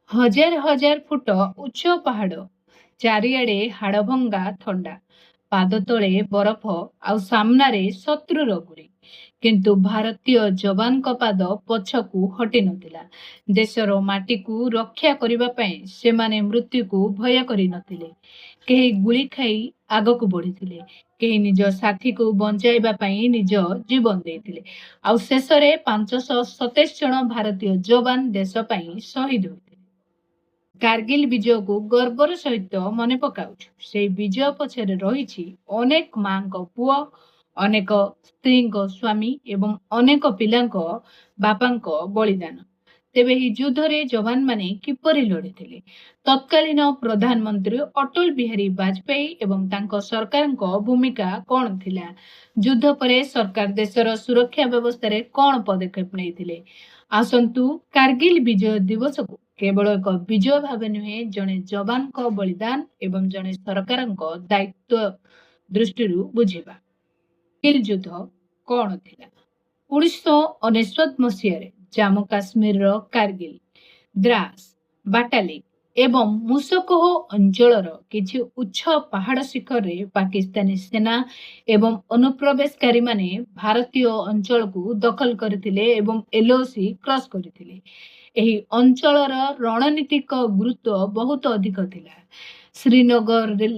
ହଜାର ହଜାର ଫୁଟ ଉଚ୍ଚ ପାହାଡ଼, ଚାରିଆଡ଼େ ହାଡ଼ଭଙ୍ଗା ଥଣ୍ଡା, ପାଦତଳେ ବରଫ ଆଉ ସାମ୍ନାରେ ଶତ୍ରୁର ଗୁଳି। କିନ୍ତୁ ଭାରତୀୟ ଯବାନଙ୍କ ପାଦ ପଛକୁ ହଟିନଥିଲା। ଦେଶର ମାଟିକୁ ରକ୍ଷା କରିବା ପାଇଁ ସେମାନେ ମୃତ୍ୟୁକୁ ଭୟ କରିନଥିଲେ। କେହି ଗୁଳି ଖାଇ ଆଗକୁ ବଢ଼ିଥିଲେ, କେହି ନିଜ ସାଥୀକୁ ବଞ୍ଚାଇବା ପାଇଁ ନିଜ ଜୀବନ ଦେଇଥିଲେ। ଆଉ ଶେଷରେ 527 ଜଣ ଭାରତୀୟ ଯବାନ ଦେଶ ପାଇଁ ଶହୀଦ ହୋଇଥିଲେ। କାର୍ଗିଲ ବିଜୟକୁ ଗର୍ବର ସହିତ ମନେ ପକାଉଛୁ। ସେହି ବିଜୟ ପଛରେ ରହିଛି ଅନେକ ମାଙ୍କ ପୁଅ, ଅନେକ ସ୍ତ୍ରୀଙ୍କ ସ୍ୱାମୀ ଏବଂ ଅନେକ ପିଲାଙ୍କ ବାପାଙ୍କ ବଳିଦାନ। ତେବେ ଏହି ଯୁଦ୍ଧରେ ଯବାନମାନେ କିପରି ଲଢ଼ିଥିଲେ? ତତ୍କାଳୀନ ପ୍ରଧାନମନ୍ତ୍ରୀ ଅଟଳ ବିହାରୀ ବାଜପେୟୀ ଏବଂ ତାଙ୍କ ସରକାରଙ୍କ ଭୂମିକା କ'ଣ ଥିଲା? ଯୁଦ୍ଧ ପରେ ସରକାର ଦେଶର ସୁରକ୍ଷା ବ୍ୟବସ୍ଥାରେ କ'ଣ ପଦକ୍ଷେପ ନେଇଥିଲେ? ଆସନ୍ତୁ କାର୍ଗିଲ ବିଜୟ ଦିବସକୁ କେବଳ ଏକ ବିଜୟ ଭାବେ ନୁହେଁ, ଜଣେ ଯବାନଙ୍କ ବଳିଦାନ ଏବଂ ଜଣେ ସରକାରଙ୍କ ଦାୟିତ୍ୱ ଦୃଷ୍ଟିରୁ ବୁଝିବା। କାର୍ଗିଲ ଯୁଦ୍ଧ କ'ଣ ଥିଲା? 1999 ମସିହାରେ ଜାମ୍ମୁ କାଶ୍ମୀରର କାର୍ଗିଲ, ଦ୍ରାସ, ବାଟାଲିକ ଏବଂ ମୁଶକୋହ ଅଞ୍ଚଳର କିଛି ଉଚ୍ଚ ପାହାଡ଼ ଶିଖରରେ ପାକିସ୍ତାନୀ ସେନା ଏବଂ ଅନୁପ୍ରବେଶକାରୀମାନେ ଭାରତୀୟ ଅଞ୍ଚଳକୁ ଦଖଲ କରିଥିଲେ ଏବଂ ଏଲଓସି କ୍ରସ୍ କରିଥିଲେ। ଏହି ଅଞ୍ଚଳର ରଣନୀତିକ ଗୁରୁତ୍ୱ ବହୁତ ଅଧିକ ଥିଲା। ଶ୍ରୀନଗର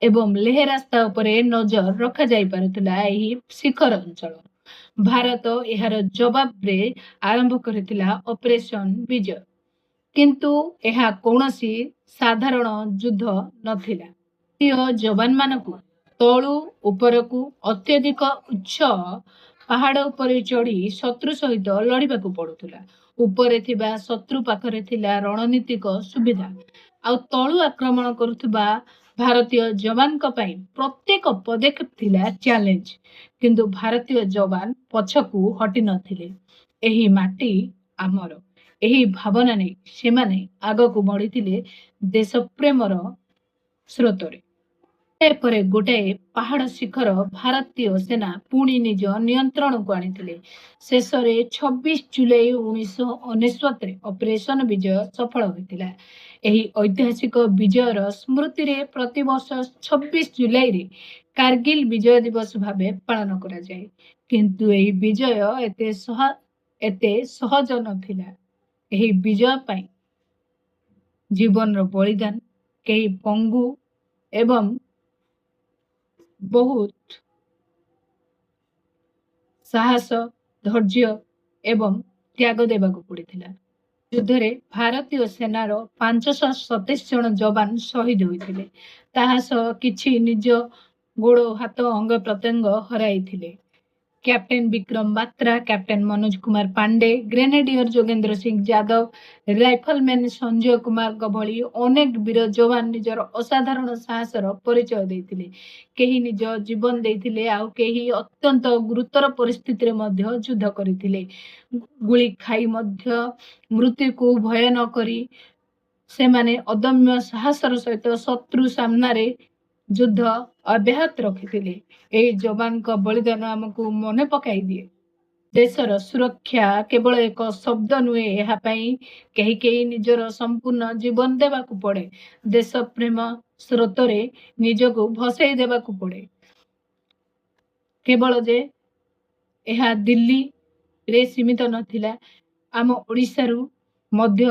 ଏବଂ ଲେହ ରାସ୍ତା ଉପରେ ନଜର ରଖାଯାଇପାରୁଥିଲା ଏହି ଶିଖର ଅଞ୍ଚଳ। ଭାରତ ଏହାର ଜବାବରେ ଆରମ୍ଭ କରିଥିଲା ଅପରେସନ ବିଜୟ। କିନ୍ତୁ ଏହା କୌଣସି ସାଧାରଣ ଯୁଦ୍ଧ ନଥିଲା। ଭାରତୀୟ ଯବାନମାନଙ୍କୁ ତଳୁ ଉପରକୁ ଅତ୍ୟଧିକ ଉଚ୍ଚ ପାହାଡ଼ ଉପରେ ଚଢ଼ି ଶତ୍ରୁ ସହିତ ଲଢ଼ିବାକୁ ପଡୁଥିଲା। ଉପରେ ଥିବା ଶତ୍ରୁ ପାଖରେ ଥିଲା ରଣନୀତିକ ସୁବିଧା, ଆଉ ତଳୁ ଆକ୍ରମଣ କରୁଥିବା ଭାରତୀୟ ଯବାନଙ୍କ ପାଇଁ ପ୍ରତ୍ୟେକ ପଦକ୍ଷେପ ଥିଲା ଚ୍ୟାଲେଞ୍ଜ। କିନ୍ତୁ ଭାରତୀୟ ଯବାନ ପଛକୁ ହଟି ନଥିଲେ। ଏହି ମାଟି ଆମର, ଏହି ଭାବନା ନେଇ ସେମାନେ ଆଗକୁ ବଢ଼ିଥିଲେ ଦେଶପ୍ରେମର ସ୍ରୋତରେ। ପରେ ଗୋଟାଏ ପାହାଡ଼ ଶିଖର ଭାରତୀୟ ସେନା ପୁଣି ନିଜ ନିୟନ୍ତ୍ରଣକୁ ଆଣିଥିଲେ। ଶେଷରେ 26 ଜୁଲାଇ 1999ରେ ଅପରେସନ ବିଜୟ ସଫଳ ହୋଇଥିଲା। ଏହି ଐତିହାସିକ ବିଜୟର ସ୍ମୃତିରେ ପ୍ରତିବର୍ଷ 26 ଜୁଲାଇରେ କାର୍ଗିଲ ବିଜୟ ଦିବସ ଭାବେ ପାଳନ କରାଯାଏ। କିନ୍ତୁ ଏହି ବିଜୟ ଏତେ ସହଜ ନଥିଲା। ଏହି ବିଜୟ ପାଇଁ ଜୀବନର ବଳିଦାନ, କେହି ପଙ୍ଗୁ ଏବଂ ବହୁତ ସାହସ, ଧୈର୍ଯ୍ୟ ଏବଂ ତ୍ୟାଗ ଦେବାକୁ ପଡ଼ିଥିଲା। ଯୁଦ୍ଧରେ ଭାରତୀୟ ସେନାର 527 ଜଣ ଯବାନ ଶହୀଦ ହୋଇଥିଲେ। ତାହା ସହ କିଛି ନିଜ ଗୋଡ଼, ହାତ, ଅଙ୍ଗ ପ୍ରତ୍ୟଙ୍ଗ ହରାଇଥିଲେ। Captain Bikram Batra, captain Manoj Kumar Pandey, ଗ୍ରେନେଡିୟର Yogendra Singh Yadav, rifleman Sanjay କୁମାରଙ୍କ ଭଳି ଅନେକ ବୀର ଯବାନ ନିଜର ଅସାଧାରଣ ସାହସର ପରିଚୟ ଦେଇଥିଲେ। କେହି ନିଜ ଜୀବନ ଦେଇଥିଲେ, ଆଉ କେହି ଅତ୍ୟନ୍ତ ଗୁରୁତର ପରିସ୍ଥିତିରେ ମଧ୍ୟ ଯୁଦ୍ଧ କରିଥିଲେ। ଗୁଳି ଖାଇ ମଧ୍ୟ ମୃତ୍ୟୁକୁ ଭୟ ନ କରି ସେମାନେ ଅଦମ୍ୟ ସାହସର ସହିତ ଶତ୍ରୁ ସାମ୍ନାରେ ଯୁଦ୍ଧ ଅବ୍ୟାହତ ରଖିଥିଲେ। ଏହି ଯବାନଙ୍କ ବଳିଦାନ ଆମକୁ ମନେ ପକାଇ ଦିଏ, ଦେଶର ସୁରକ୍ଷା କେବଳ ଏକ ଶବ୍ଦ ନୁହେଁ, ଏହା ପାଇଁ କେହି କେହି ନିଜର ସମ୍ପୂର୍ଣ୍ଣ ଜୀବନ ଦେବାକୁ ପଡ଼େ। ଦେଶ ପ୍ରେମ ସ୍ରୋତରେ ନିଜକୁ ଭସେଇ ଦେବାକୁ ପଡ଼େ। କେବଳ ଯେ ଏହା ଦିଲ୍ଲୀରେ ସୀମିତ ନଥିଲା, ଆମ ଓଡ଼ିଶାରୁ ମଧ୍ୟ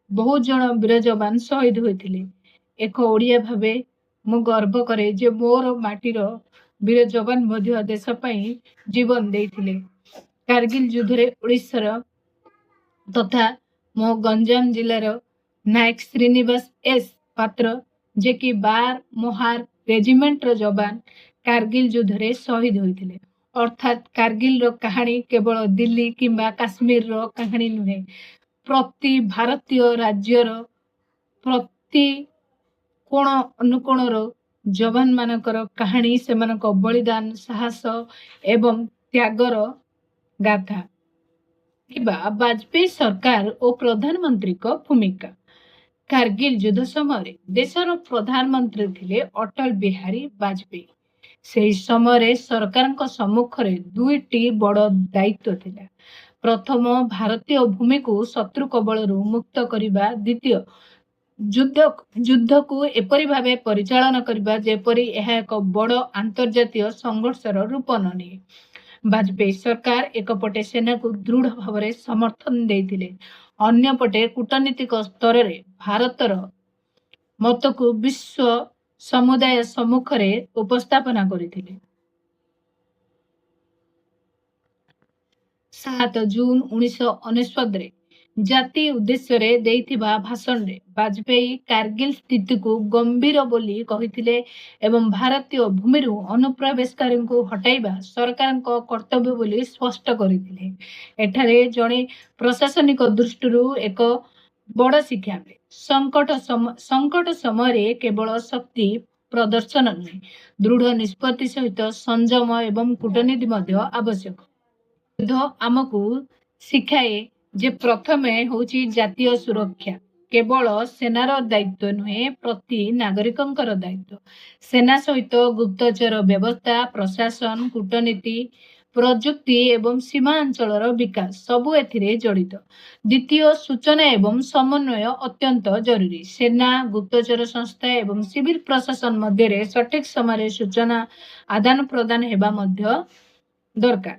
ବହୁତ ଜଣ ବୀର ଯବାନ ଶହୀଦ ହୋଇଥିଲେ। ଏକ ଓଡ଼ିଆ ଭାବେ ମୁଁ ଗର୍ବ କରେ ଯେ ମୋର ମାଟିର ବୀର ଯବାନ ମଧ୍ୟ ଦେଶ ପାଇଁ ଜୀବନ ଦେଇଥିଲେ। କାର୍ଗିଲ ଯୁଦ୍ଧରେ ଓଡ଼ିଶାର ତଥା ମୋ ଗଞ୍ଜାମ ଜିଲ୍ଲାର ନାୟକ ଶ୍ରୀନିବାସ ଏସ୍ ପାତ୍ର, ଯେ କି ବାର ମୋହାର ରେଜିମେଣ୍ଟର ଯବାନ, କାର୍ଗିଲ ଯୁଦ୍ଧରେ ଶହୀଦ ହୋଇଥିଲେ। ଅର୍ଥାତ୍ କାର୍ଗିଲର କାହାଣୀ କେବଳ ଦିଲ୍ଲୀ କିମ୍ବା କାଶ୍ମୀରର କାହାଣୀ ନୁହେଁ, ପ୍ରତି ଭାରତୀୟ ରାଜ୍ୟର ପ୍ରତି କୋଣ ଅନୁକୋଣର ଯବାନ ମାନଙ୍କର କାହାଣୀ, ସେମାନଙ୍କ ବଳିଦାନ, ସାହସ ଏବଂ ତ୍ୟାଗର ଗାଥା। କିମ୍ବା ବାଜପେୟୀ ସରକାର ଓ ପ୍ରଧାନମନ୍ତ୍ରୀଙ୍କ ଭୂମିକା। କାର୍ଗିଲ ଯୁଦ୍ଧ ସମୟରେ ଦେଶର ପ୍ରଧାନମନ୍ତ୍ରୀ ଥିଲେ ଅଟଳ ବିହାରୀ ବାଜପେୟୀ। ସେହି ସମୟରେ ସରକାରଙ୍କ ସମ୍ମୁଖରେ ଦୁଇଟି ବଡ଼ ଦାୟିତ୍ୱ ଥିଲା। ପ୍ରଥମ, ଭାରତୀୟ ଭୂମିକୁ ଶତ୍ରୁ କବଳରୁ ମୁକ୍ତ କରିବା। ଦ୍ୱିତୀୟ, ଯୁଦ୍ଧକୁ ଏପରି ଭାବେ ପରିଚାଳନା କରିବା ଯେପରି ଏହା ଏକ ବଡ଼ ଆନ୍ତର୍ଜାତୀୟ ସଂଘର୍ଷର ରୂପ ନ ନିଏ। ବାଜପେୟୀ ସରକାର ଏକପଟେ ସେନାକୁ ଦୃଢ଼ ଭାବରେ ସମର୍ଥନ ଦେଇଥିଲେ, ଅନ୍ୟପଟେ କୂଟନୀତିକ ସ୍ତରରେ ଭାରତର ମତକୁ ବିଶ୍ୱ ସମୁଦାୟ ସମ୍ମୁଖରେ ଉପସ୍ଥାପନା କରିଥିଲେ। 7 ଜୁନ 1999ରେ ଜାତି ଉଦ୍ଦେଶ୍ୟରେ ଦେଇଥିବା ଭାଷଣରେ ବାଜପେୟୀ କାର୍ଗିଲ ସ୍ଥିତିକୁ ଗମ୍ଭୀର ବୋଲି କହିଥିଲେ ଏବଂ ଭାରତୀୟ ଭୂମିରୁ ଅନୁପ୍ରବେଶକାରୀଙ୍କୁ ହଟାଇବା ସରକାରଙ୍କ କର୍ତ୍ତବ୍ୟ ବୋଲି ସ୍ପଷ୍ଟ କରିଥିଲେ। ଏଠାରେ ଜଣେ ପ୍ରଶାସନିକ ଦୃଷ୍ଟିରୁ ଏକ ବଡ଼ ଶିକ୍ଷା ମିଳେ। ସଙ୍କଟ ସମୟରେ କେବଳ ଶକ୍ତି ପ୍ରଦର୍ଶନ ନୁହେଁ, ଦୃଢ଼ ନିଷ୍ପତ୍ତି ସହିତ ସଂଯମ ଏବଂ କୂଟନୀତି ମଧ୍ୟ ଆବଶ୍ୟକ। ଯୁଦ୍ଧ ଆମକୁ ଶିଖାଏ ଯେ ପ୍ରଥମେ ହେଉଛି ଜାତୀୟ ସୁରକ୍ଷା କେବଳ ସେନାର ଦାୟିତ୍ୱ ନୁହେଁ, ପ୍ରତି ନାଗରିକଙ୍କର ଦାୟିତ୍ୱ। ସେନା ସହିତ ଗୁପ୍ତଚର ବ୍ୟବସ୍ଥା, ପ୍ରଶାସନ, କୂଟନୀତି, ପ୍ରଯୁକ୍ତି ଏବଂ ସୀମା ଅଞ୍ଚଳର ବିକାଶ ସବୁ ଏଥିରେ ଜଡ଼ିତ। ଦ୍ୱିତୀୟ, ସୂଚନା ଏବଂ ସମନ୍ୱୟ ଅତ୍ୟନ୍ତ ଜରୁରୀ। ସେନା, ଗୁପ୍ତଚର ସଂସ୍ଥା ଏବଂ ସିଭିଲ ପ୍ରଶାସନ ମଧ୍ୟରେ ସଠିକ ସମୟରେ ସୂଚନା ଆଦାନ ପ୍ରଦାନ ହେବା ମଧ୍ୟ ଦରକାର।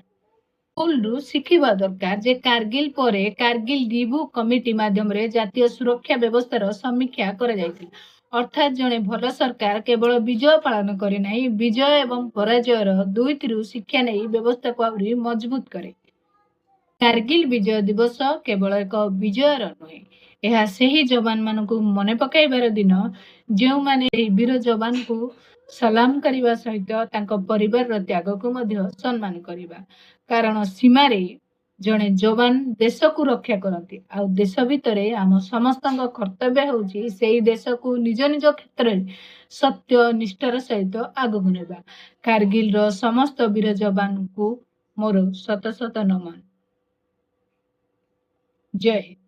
ଭୁଲରୁ ଶିଖିବା ଦରକାର ଯେ କାର୍ଗିଲ ପରେ କାର୍ଗିଲ ରିଭ୍ୟୁ କମିଟି ମାଧ୍ୟମରେ ଜାତୀୟ ସୁରକ୍ଷା ବ୍ୟବସ୍ଥାର ସମୀକ୍ଷା କରାଯାଇଥିଲା। ଅର୍ଥାତ୍ ଜଣେ ଭଲ ସରକାର କେବଳ ବିଜୟ ପାଳନ କରେ ନାହିଁ, ବିଜୟ ଏବଂ ପରାଜୟର ଦୁଇଟିରୁ ଶିକ୍ଷା ନେଇ ବ୍ୟବସ୍ଥାକୁ ଆହୁରି ମଜବୁତ କରେ। କାର୍ଗିଲ ବିଜୟ ଦିବସ କେବଳ ଏକ ବିଜୟର ନୁହେଁ, ଏହା ସେହି ଯବାନମାନଙ୍କୁ ମନେ ପକାଇବାର ଦିନ ଯେଉଁମାନେ ଏହି ବୀର ଯବାନଙ୍କୁ ସଲାମ କରିବା ସହିତ ତାଙ୍କ ପରିବାରର ତ୍ୟାଗକୁ ମଧ୍ୟ ସମ୍ମାନ କରିବା। କାରଣ ସୀମାରେ ଜଣେ ଯବାନ ଦେଶକୁ ରକ୍ଷା କରନ୍ତି, ଆଉ ଦେଶ ଭିତରେ ଆମ ସମସ୍ତଙ୍କ କର୍ତ୍ତବ୍ୟ ହେଉଛି ସେଇ ଦେଶକୁ ନିଜ ନିଜ କ୍ଷେତ୍ରରେ ସତ୍ୟ ନିଷ୍ଠାର ସହିତ ଆଗକୁ ନେବା। କାର୍ଗିଲର ସମସ୍ତ ବୀର ଯବାନଙ୍କୁ ମୋର ଶତ ଶତ ନମନ। ଜୟ ହିନ୍ଦ।